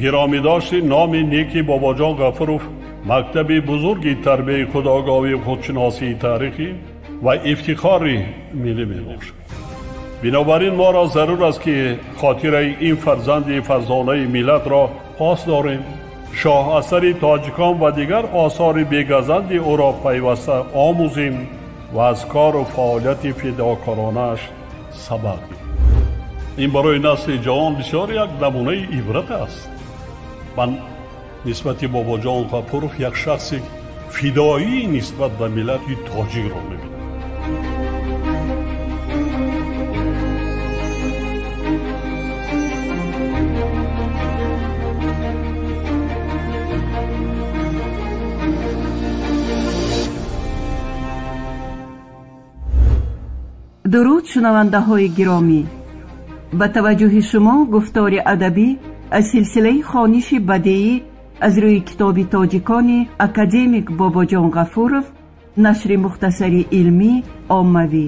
Гиромӣ дошти номи неки Бобоҷон Ғафуров мактаби бузурги тарбияи худогоҳӣ, худшиносии таърихӣ ва ифтихори миллӣ мебошад. Бинобар ин моро зарур аст, ки хотираи ин фарзанди фарзонаи миллатро пос дорем, шоҳасари тоҷикон ва дигар осори бегазанди ӯро пайваста омӯзем ва аз кору фаъолияти фидокоронааш сабақ гирем. Ин барои насли ҷавон бисёр як намунаи ибрат аст. Ман нисбати Бобоҷон Ғафуров як шахси фидоӣ нисбат ба миллати тоҷикро мебинам. Дуруд, шунавандаҳои гиромӣ! Ба таваҷҷӯҳи шумо гуфтори адабӣ аз силсилаи хониши бадеӣ аз рӯи китоби тоҷикони академик Бобоҷон Ғафуров, нашри мухтасари илмӣ оммавӣ.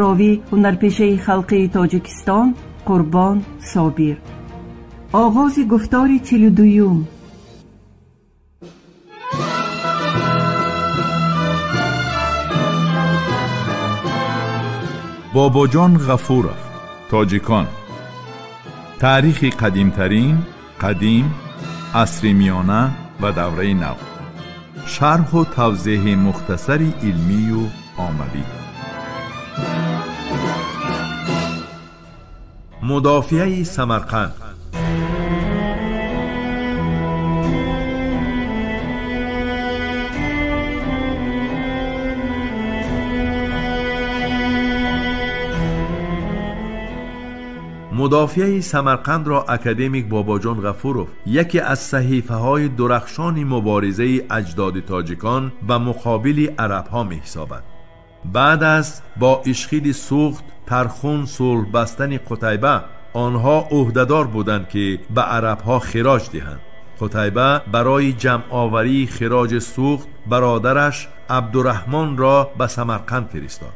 Ровӣ ҳунарпешаи халқии Тоҷикистон Қурбон Собир. Оғози гуфтори 42-юм. Бобоҷон Ғафуров, тоҷикон. Таърихи қадимтарин, қадим, асри миёна ва давраи нав. Шарҳу тавзеҳи мухтасари илмию оммавӣ. Мудофиаи Самарқанд. Мудофиаи Самарқандро академик Бобоҷон Ғафуров яке аз саҳифаҳои дурахшони муборизаи аҷдоди тоҷикон ба муқобили арабҳо меҳисобад. Баъд аз бо ишхиди Суғд Тархун сулҳ бастани Қутайба, онҳо ӯҳдадор буданд, ки ба арабҳо хироҷ диҳанд. Қутайба барои ҷамъоварии хироҷи Суғд бародараш Абдураҳмонро ба Самарқанд фиристод.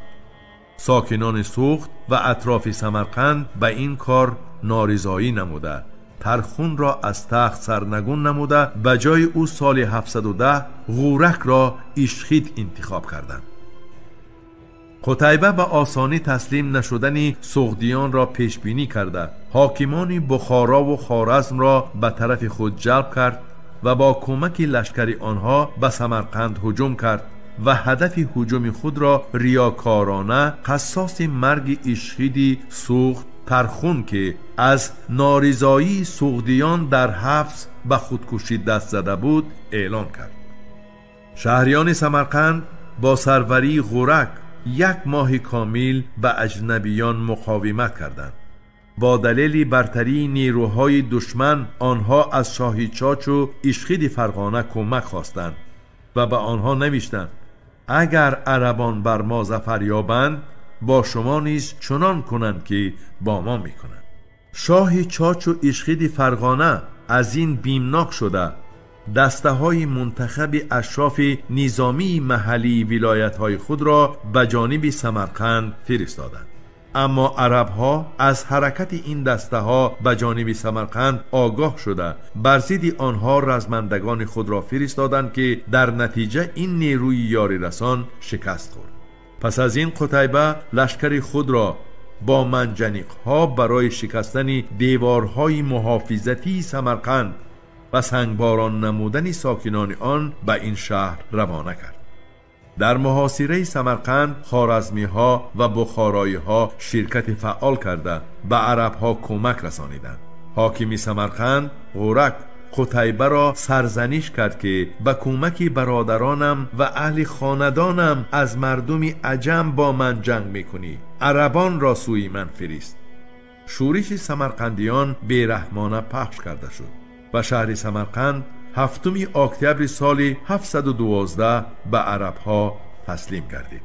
Сокинони Суғд ва атрофи Самарқанд ба ин кор норизоӣ намуда, Тархунро аз тахт сарнагун намуда, ба ҷои ӯ соли 710 Ғӯракро Ишхид интихоб карданд. Қутайба ба осонӣ таслим нашудани суғдиёнро пешбинӣ карда, ҳокимони Бухорову Хоразмро ба тарафи худ ҷалб кард ва бо кӯмаки лашкари онҳо ба Самарқанд ҳуҷум кард ва ҳадафи ҳуҷуми худро риёкорона қассоси марги Ишхиди Суғд Тархун, ки аз норизоии суғдиён дар ҳабс ба худкушӣ даст зада буд, эълон кард. Шаҳриёни Самарқанд бо сарварии Ғӯрак як моҳи комил ба аҷнабиён муқовимат карданд. Бо далели бартарии нерӯҳои душман онҳо аз шоҳи Чочу Ишхиди Фарғона кӯмак хостанд ва ба онҳо навиштанд: агар арабон бар мо зафар ёбанд, бо шумо низ чунон кунанд, ки бо мо мекунанд. Шоҳи Чочу Ишхиди Фарғона аз ин бимнок шуда, дастаҳои мунтахаби ашрофи низомии маҳаллии вилоятҳои худро ба ҷониби Самарқанд фиристоданд. Аммо арабҳо аз ҳаракати ин дастаҳо ба ҷониби Самарқанд огоҳ шуда, бар зидди онҳо размандагони худро фиристоданд, ки дар натиҷа ин нерӯи ёрирасон шикаст хӯрд. Пас аз ин Қутайба лашкари худро бо манҷаниқҳо барои шикастани деворҳои муҳофизатии Самарқанд ва сангборон намудани сокинони он ба ин шаҳр равона кард. Дар муҳосираи Самарқанд хоразмиҳо ва бухороиҳо ширкати фаъол карда, ба арабҳо кӯмак расониданд. Ҳокими Самарқанд Ғӯрак Қутайбаро сарзаниш кард, ки ба кӯмаки бародаронам ва аҳли хонадонам аз мардуми аҷам бо ман ҷанг мекунӣ, арабонро сӯи ман фирист. Шӯриши самарқандиён бераҳмона пахш карда шуд ва шаҳри Самарқанд 7 октябри соли 712 ба арабҳо таслим гардид.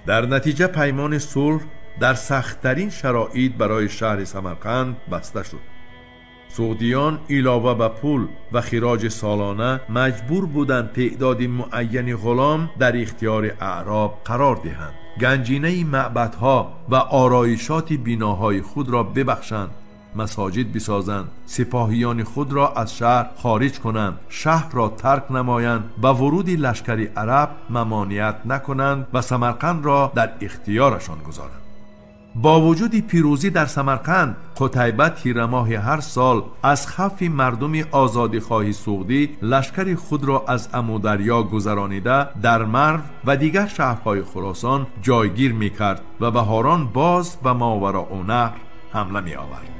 Дар натиҷа паймони сулҳ дар сахттарин шароит барои шаҳри Самарқанд баста шуд. Суғдиён илова ба пул ва хироҷи солона маҷбур буданд теъдоди муайяни ғулом дар ихтиёри аъроб қарор диҳанд, ганҷинаи маъбадҳо ва ороишоти биноҳои худро бибахшанд масоҷид бисозанд, сипоҳиёни худро аз шаҳр хориҷ кунанд, шаҳрро тарк намоянд, ба вуруди лашкари араб мамоният накунанд ва Самарқандро дар ихтиёрашон гузоранд. Бо вуҷуди пирӯзӣ дар Самарқанд, Қутайба тирамоҳи ҳар сол аз хавфи мардуми озодихоҳи суғдӣ лашкари худро аз Амударё гузаронида дар Марв ва дигар шаҳрҳои Хуросон ҷойгир мекард ва баҳорон боз ба Мовароуннаҳр ҳамла меовард.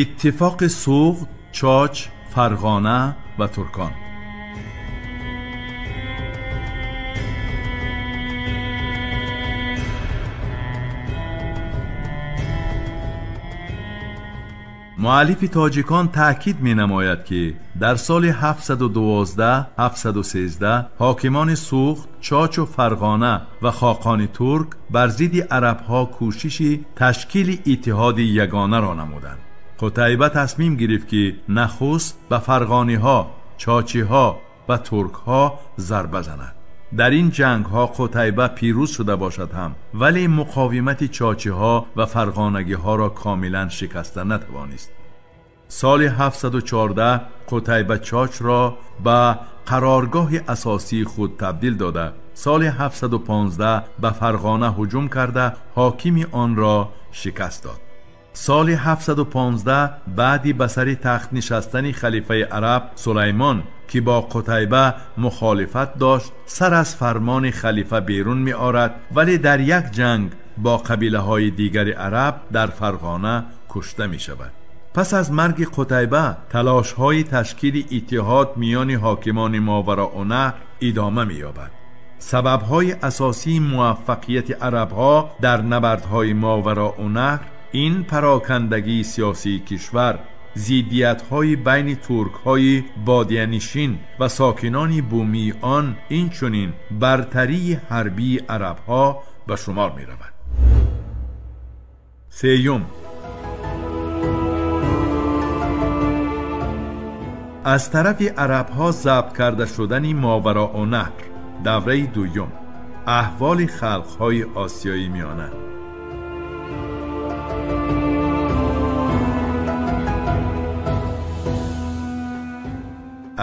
Иттифоқи Суғд, Чоч, Фарғона ва Туркон. Муаллифи тоҷикон таъкид менамояд, ки дар соли 712-713 ҳокимони Суғд, Чочу Фарғона ва хоқони турк бар зидди арабҳо кӯшиши ташкили иттиҳоди ягонаро намуданд. Қутайба тасмим гирифт, ки нахуст ба фарғониҳо, чочиҳо ва туркҳо зарба занад. Дар ин ҷангҳо Қутайба пирӯз шуда бошад ҳам, вале муқовимати чочиҳо ва фарғонагиҳоро комилан шикаста натавонист. Соли 714 Қутайба Чочро ба қароргоҳи асосии худ табдил дода, соли 715 ба Фарғона ҳуҷум карда ҳокими онро шикаст дод. Соли 715 баъди ба сари тахт нишастани халифаи араб Сулаймон, ки бо Қутайба мухолифат дошт, сар аз фармони халифа берун меорад, вале дар як ҷанг бо қабилаҳои дигари араб дар Фарғона кушта мешавад. Пас аз марги Қутайба талошҳои ташкили иттиҳод миёни ҳокимони Мовароуннаҳр идома меёбад. Сабабҳои асосии муваффақияти арабҳо дар набардҳои Мовароуннаҳр ин парокандагии сиёсии кишвар, зиддиятҳои байни туркҳои бодиянишин ва сокинони бумии он, инчунин бартарии ҳарбии арабҳо ба шумор меравад. Сеюм, аз тарафи арабҳо забт карда шудани Мовароуннаҳр. Давраи дуюм, аҳволи халқҳои Осиёи Миёна.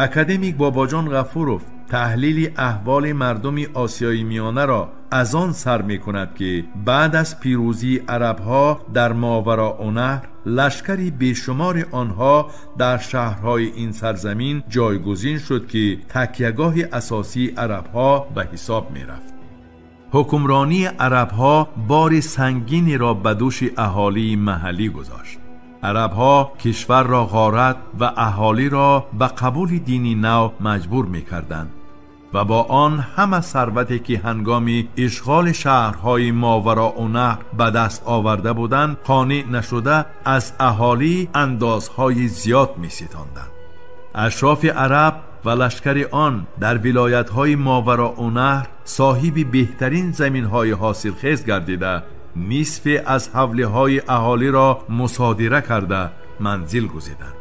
Академик Бобоҷон Ғафуров таҳлили аҳволи мардуми Осиёи Миёнаро аз он сар мекунад, ки баъд аз пирӯзии арабҳо дар Мовароуннаҳр лашкари бешумори онҳо дар шаҳрҳои ин сарзамин ҷойгузин шуд, ки такягоҳи асосии арабҳо ба ҳисоб мерафт. Ҳукмронии арабҳо бори сангинеро ба дӯши аҳолии маҳаллӣ гузошт. Арабҳо кишварро ғорат ва аҳолиро ба қабули дини нав маҷбур мекарданд ва бо он ҳама сарвате ки ҳангоми ишғоли шаҳрҳои Мовароуннаҳр ба даст оварда буданд, қонеъ нашуда аз аҳолӣ андозҳои зиёд меситонданд. Ашрофи араб ва лашкари он дар вилоятҳои Мовароуннаҳр соҳиби беҳтарин заминҳои ҳосилхез гардида, нисфе аз ҳавлиҳои аҳолиро мусодира карда манзил гузиданд.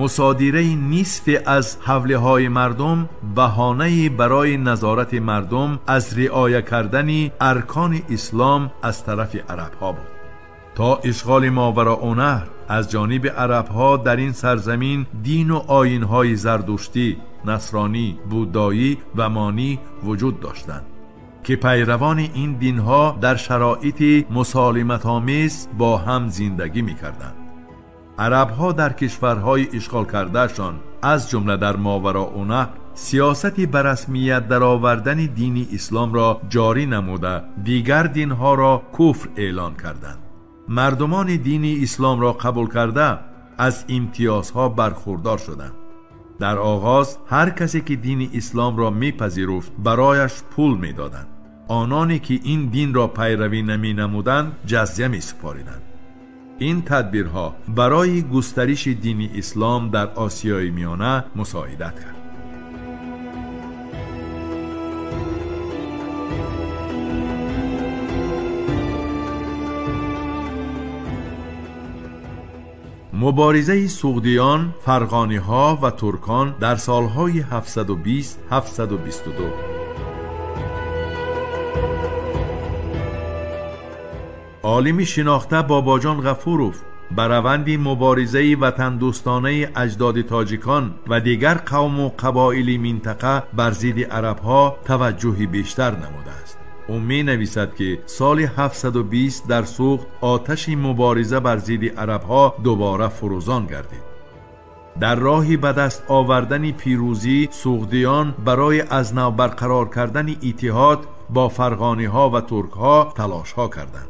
Мусодираи нисфе аз ҳавлиҳои мардум баҳонае барои назорати мардум аз риоя кардани аркони ислом аз тарафи арабҳо буд. То ишғоли Мовароуннаҳр аз ҷониби арабҳо дар ин сарзамин дину оинҳои зардуштӣ, насронӣ, буддоӣ ва монӣ вуҷуд доштанд, ки пайравони ин динҳо дар шароити мусолиматомез бо ҳам зиндагӣ мекарданд. Арабҳо дар кишварҳои ишғол кардаашон, аз ҷумла дар Мовароуннаҳр, сиёсати ба расмият даровардани дини исломро ҷорӣ намуда, дигар динҳоро куфр эълон карданд. Мардумони дини исломро қабул карда аз имтиёзҳо бархурдор шуданд. Дар оғоз ҳар касе ки дини исломро мепазируфт барояш пул медоданд. Ононе ки ин динро пайравӣ наменамуданд ҷазя месупориданд. Ин тадбирҳо барои густариши дини ислом дар Осиёи Миёна мусоидат кард. Муборизаи суғдиён, фарғониҳо ва туркон дар солҳои 720-722. Олими шинохта Бобоҷон Ғафуров ба раванди муборизаи ватандӯстонаи аҷдоди тоҷикон ва дигар қавму қабоили минтақа бар зидди арабҳо таваҷҷӯҳи бештар намудааст. Ӯ менависад, ки соли 720 дар Суғд оташи мубориза бар зидди арабҳо дубора фурӯзон гардид. Дар роҳи ба даст овардани пирӯзӣ суғдиён барои аз нав барқарор кардани иттиҳод бо фарғониҳо ва туркҳо талошҳо карданд.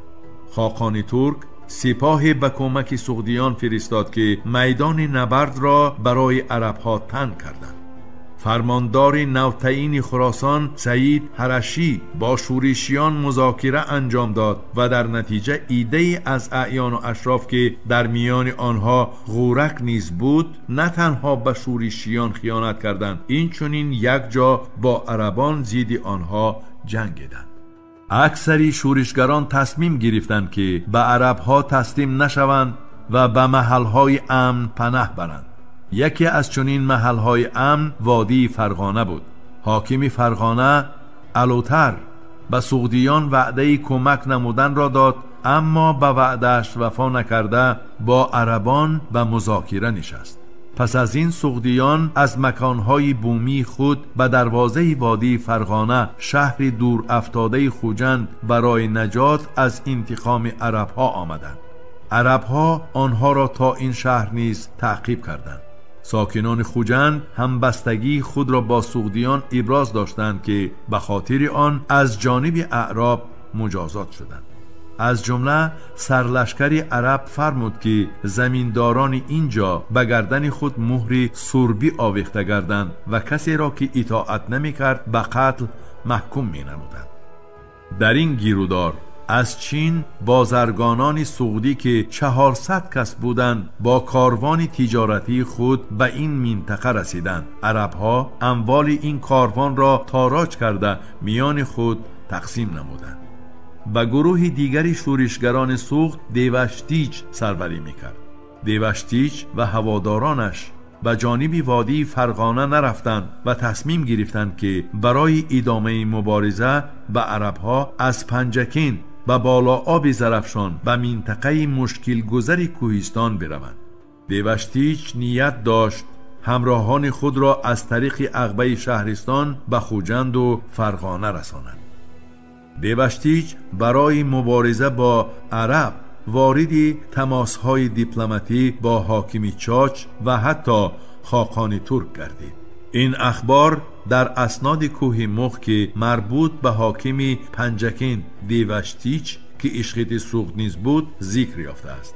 Хоқони турк сипоҳе ба кӯмаки суғдиён фиристод, ки майдони набардро барои арабҳо танг карданд. Фармондори навтаини Хуросон Саид Ҳарашӣ бо шӯришиён музокира анҷом дод ва дар натиҷа иддае аз аъёну ашроф, ки дар миёни онҳо Ғӯрак низ буд, на танҳо ба шӯришиён хиёнат карданд, инчунин якҷо бо арабон зидди онҳо ҷангиданд. Аксари шӯришгарон тасмим гирифтанд, ки ба арабҳо таслим нашаванд ва ба маҳалҳои амн панаҳ баранд. Яке аз чунин маҳалҳои амн водии Фарғона буд. Ҳокими Фарғона Алутар ба суғдиён ваъдаи кӯмак намуданро дод, аммо ба ваъдааш вафо накарда бо арабон ба музокира нишаст. Пас аз ин суғдиён аз маконҳои бумии худ ба дарвозаи водии Фарғона, шаҳри дур афтодаи Хуҷанд, барои наҷот аз интиқоми арабҳо омаданд. Арабҳо онҳоро то ин шаҳр низ таъқиб карданд. Сокинони Хуҷанд ҳамбастагии худро бо суғдиён иброз доштанд, ки ба хотири он аз ҷониби аъроб муҷозот шуданд. Аз ҷумла сарлашкари араб фармуд, ки заминдорони инҷо ба гардани худ муҳри сурбӣ овехта гарданд ва касеро, ки итоат намекард, ба қатл маҳкум менамуданд. Дар ин гирудор аз Чин бозаргонони суғдӣ, ки 400 кас буданд, бо корвони тиҷоратии худ ба ин минтақа расиданд. Арабҳо амволи ин корвонро тороҷ карда миёни худ тақсим намуданд. Ба гурӯҳи дигари шӯришгарони Суғд Деваштич сарварӣ мекард. Деваштич ва ҳаводоронаш ба ҷониби водии Фарғона нарафтанд ва тасмим гирифтанд, ки барои идомаи мубориза ба арабҳо аз Панҷакент ба болооби Зарафшон ба минтақаи мушкилгузари кӯҳистон бираванд. Деваштич ният дошт ҳамроҳони худро аз тариқи ағбаи шаҳристон ба Хуҷанду Фарғона расонад. Деваштич барои мубориза бо араб вориди тамосҳои дипломатӣ бо ҳокими Чоч ва ҳатто хоқони турк гардид. Ин ахбор дар асноди кӯҳи Мух, ки марбут ба ҳокими Панҷакент Деваштич, ки ишқити Суғд низ буд, зикр ёфтааст.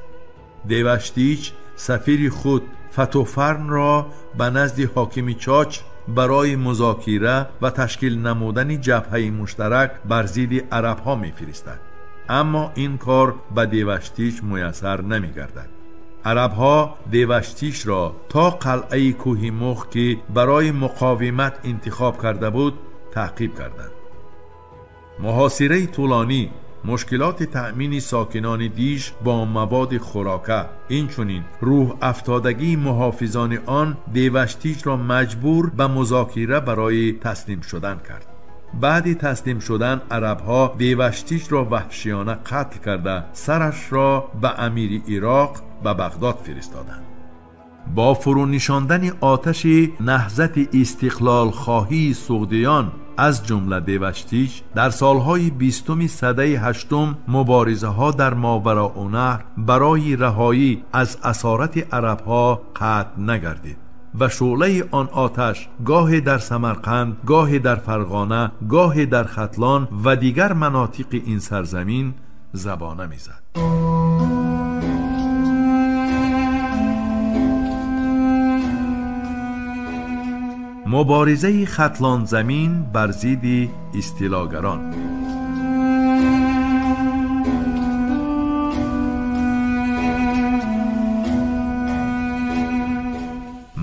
Деваштич сафири худ Фатофарнро ба назди ҳокими Чоч барои музокира ва ташкил намудани ҷабҳаи муштарак бар зидди арабҳо мефиристад. Аммо ин кор ба Деваштич муяссар намегардад. Арабҳо Деваштичро то қалъаи кӯҳи Мух, ки барои муқовимат интихоб карда буд, таъқиб карданд. Муҳосираи тӯлонӣ, мушкилоти таъмини сокинони диш бо маводи хӯрока, инчунин рӯҳ афтодагии муҳофизони он Деваштичро маҷбур ба музокира барои таслим шудан кард. Баъди таслим шудан арабҳо Деваштичро ваҳшиёна қатл карда сарашро ба амири Ироқ ба Бағдод фиристоданд. Бо фурӯнишондани оташи наҳзати истиқлолхоҳии суғдиён, аз ҷумла Деваштич, дар солҳои 20 садаи ҳаштум муборизаҳо дар Мовароуннаҳр барои раҳоӣ аз асорати арабҳо қатъ нагардид ва шӯълаи он оташ гоҳе дар Самарқанд, гоҳе дар Фарғона, гоҳе дар Хатлон ва дигар манотиқи ин сарзамин забона мезад. Муборизаи Хатлонзамин бар зидди истилогарон.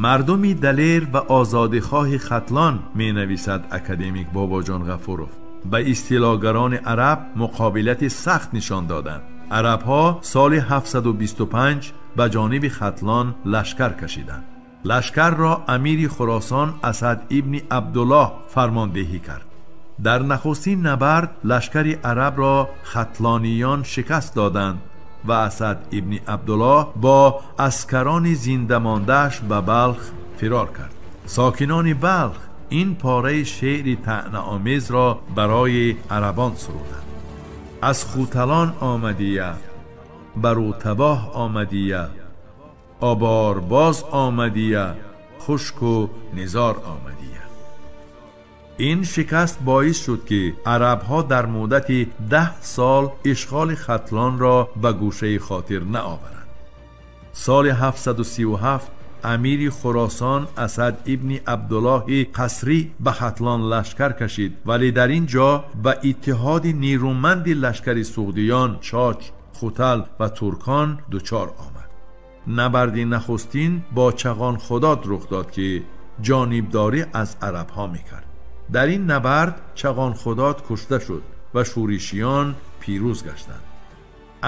Мардуми далер ва озодихоҳи Хатлон, менависад академик Бобоҷон Ғафуров, ба истилогарони араб муқобилати сахт нишон доданд. Арабҳо соли 725 ба ҷониби Хатлон лашкар кашиданд. Лашкарро амири Хуросон Асад ибни Абдуллоҳ фармондеҳӣ кард. Дар нахустин набард лашкари арабро хатлониён шикаст доданд ва Асад ибни Абдуллоҳ бо аскарони зинда мондааш ба Балх фирор кард. Сокинони Балх ин пораи шеъри таънаомезро барои арабон суруданд: аз Хуталон омадия, бар ӯ табоҳ омадия, оборбоз омадия, хушку низор омадия. Ин шикаст боис шуд, ки арабҳо дар муддати 10 сол ишғоли Хатлонро ба гӯшаи хотир наоваранд. Соли 737 амири Хуросон Асад ибни Абдуллоҳи Қасрӣ ба Хатлон лашкар кашид, вале дар ин ҷо ба иттиҳоди нерӯманди лашкари суғдиён, Чоч, Хутал ва туркон дучор омад. Набарди нахустин бо Чағон Худод рух дод, ки ҷонибдорӣ аз арабҳо мекард. Дар ин набард Чағон Худод кушта шуд ва шӯришиён пирӯз гаштанд.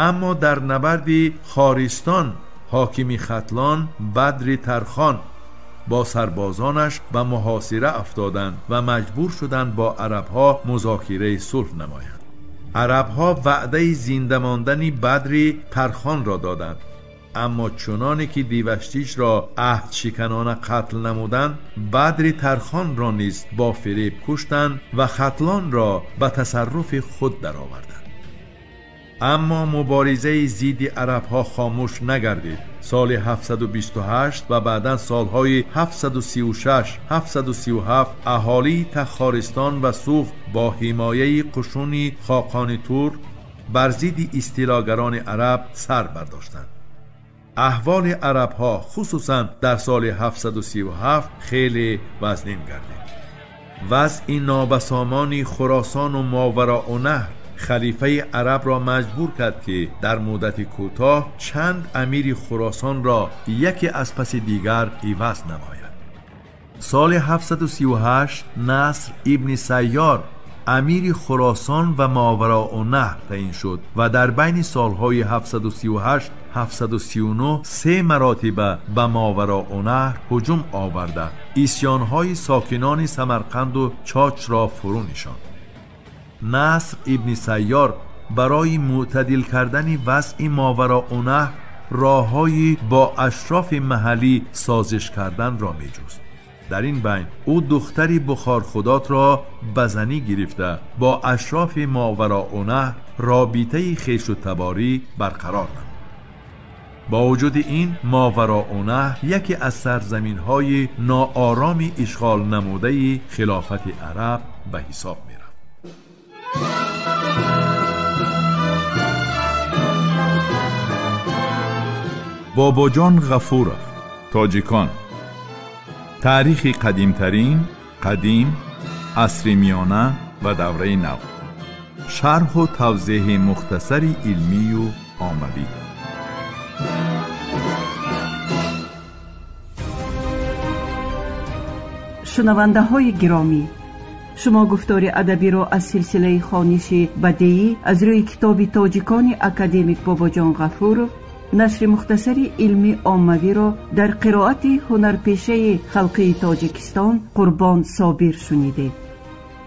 Аммо дар набарди Хористон ҳокими Хатлон Бадри Тархон бо сарбозонаш ба муҳосира афтоданд ва маҷбур шуданд бо арабҳо музокираи сулҳ намоянд. Арабҳо ваъдаи зинда мондани Бадри Тархонро доданд, аммо чуноне ки Диваштичро аҳдшиканона қатл намуданд, Бадри Тархонро низ бо фиреб куштанд ва Хатлонро ба тасарруфи худ дароварданд. Аммо муборизаи зидди арабҳо хомӯш нагардид. Соли 728 ва баъдан солҳои 736, 737 аҳолии Тахористон ва Суғд бо ҳимояи қушуни хоқони Турк бар зидди истилогарони араб сар бардоштанд. Аҳволи арабҳо хусусан дар соли 737 хеле вазнин гардид. Вазъи нобасомони Хуросону Мовароуннаҳр халифаи арабро маҷбур кард, ки дар муддати кӯтоҳ чанд амири Хуросонро яке аз паси дигар иваз намояд. Соли 738 Наср ибни Сайёр амири Хуросон ва Мовароуннаҳр таъин шуд ва дар байни солҳои 738 739 се маротиба ба Мовароуннаҳр ҳуҷум оварда исьёнҳои сокинони Самарқанду Чочро фурӯ нишонд. Наср ибни Сайёр барои мӯътадил кардани вазъи Мовароуннаҳр роҳҳои бо ашрофи маҳаллӣ созиш карданро меҷуст. Дар ин байн ӯ духтари Бухорхудотро ба занӣ гирифта бо ашрофи Мовароуннаҳр робитаи хешу таборӣ барқарор намуд. Бо вуҷуди ин Мовароуннаҳр яке аз сарзаминҳои ноороми ишғол намудаи хилофати араб ба ҳисоб мерафт. Бобоҷон Ғафуров, Тоҷикон. Таърихи қадимтарин, қадим, асри миёна ва давраи нав. Шарҳу тавзеҳи мухтасари илмию оммавӣ. Шунавандаҳои гиромӣ, шумо гуфтори адабиро аз силсилаи хониши бадеӣ аз рӯи китоби тоҷикони академик Бобоҷон Ғафуров нашри мухтасари илмӣ оммавиро дар қироати ҳунарпешаи халқии Тоҷикистон Қурбон Собир шунидед.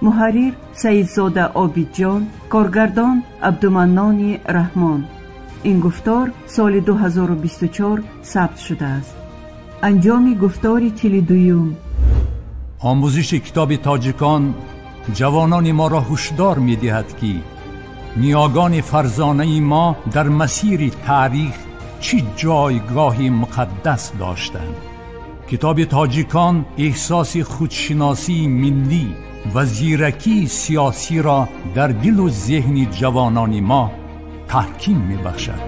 Муҳаррир Саидзода Обидҷон, коргардон Абдуманнони Раҳмон. Ин гуфтор соли 2024 сабт шудааст. Анҷоми гуфтори 42-юм. Омӯзиши китоби тоҷикон ҷавонони моро ҳушдор медиҳад, ки ниёгони фарзонаи мо дар масири таърих чӣ ҷойгоҳи муқаддас доштанд. Китоби тоҷикон эҳсоси худшиносии миллӣ ва зиракии сиёсиро дар дилу зеҳни ҷавонони мо таҳким мебахшад.